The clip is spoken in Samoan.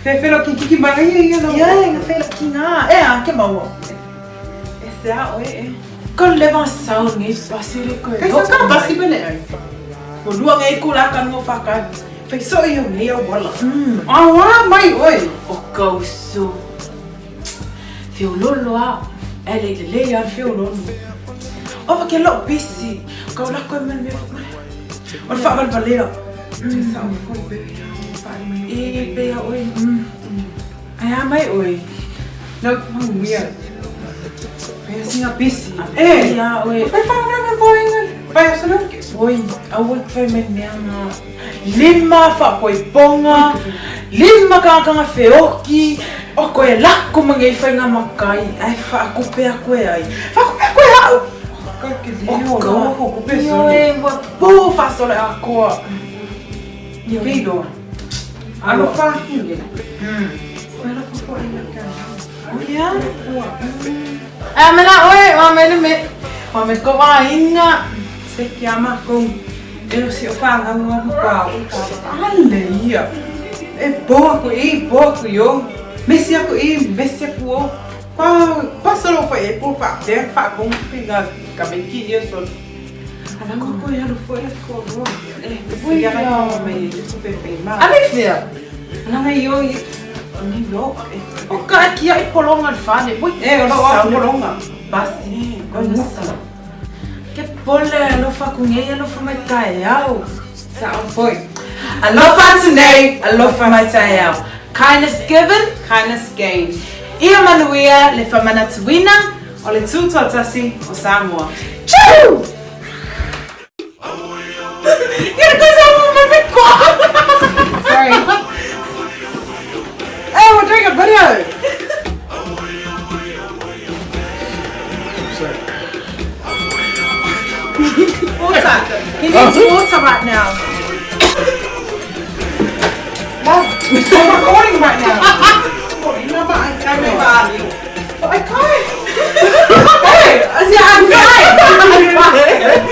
Fe felo ki kiki mai ia ia no. Ia e felo ki ngā. E a ke maua. E se a oe e. Ko le va sau ngi pasire koe. Kai sa ka basi pene ai. Ko lua ngi ku la kan mo whaka. Fai so i ngi au wala. A wa mai oe. O kausu. Feololo a. E le le le a feololo. O va ke lo bisi. Ka la koe me me. O le faavalvalea. E pea oe. Ai a mai oe. No, manuia. Pai singa bisi. E ia oe. Pai whakamana me poinga. Pai asana. Oi, aua te whai mai mea ngā. Lima whapoiponga, lima kangakanga wheoki, o koe lako ma ngei whai ngā makai, ai whaakupea koe ai. Whaakupea koe au! O ka, ioe, ua pō whaasolo e akoa. Pilo. Alofa hine. Alofa fo ina ka. Ia? A mena oe, wa mene me. Wa me ko vainga. Se ki a makou. E o si o whangau o mukau. Ale ia. E po aku i, po aku yo. Mesi aku i, mesi aku o. Pa, pa solo fa e po fa te fa kong pinga ka me ki ia so. Ana ko ko ia fo e ko ro. E Ui, ia ia. ko me i ko pe pe ma. Ale fea. Ana ngai yo i ni lo. O ka kia i polonga le fane. Ui, E o lo a polonga. Basi, ko musa. Ke pole alofa ku ngei alofa mai taeao. Sa o foi. Alofa tunei, alofa mai taeao. Kindness given, Kindness gained. Ia manuia le whamanatuina. O le tūtoatasi o Samoa. Choo! Get a good my big Sorry. Hey, we're doing a video. Water. He needs water right now. Mom, I'm recording right now. I can't. Hey, I see, I'm crying. I'm crying.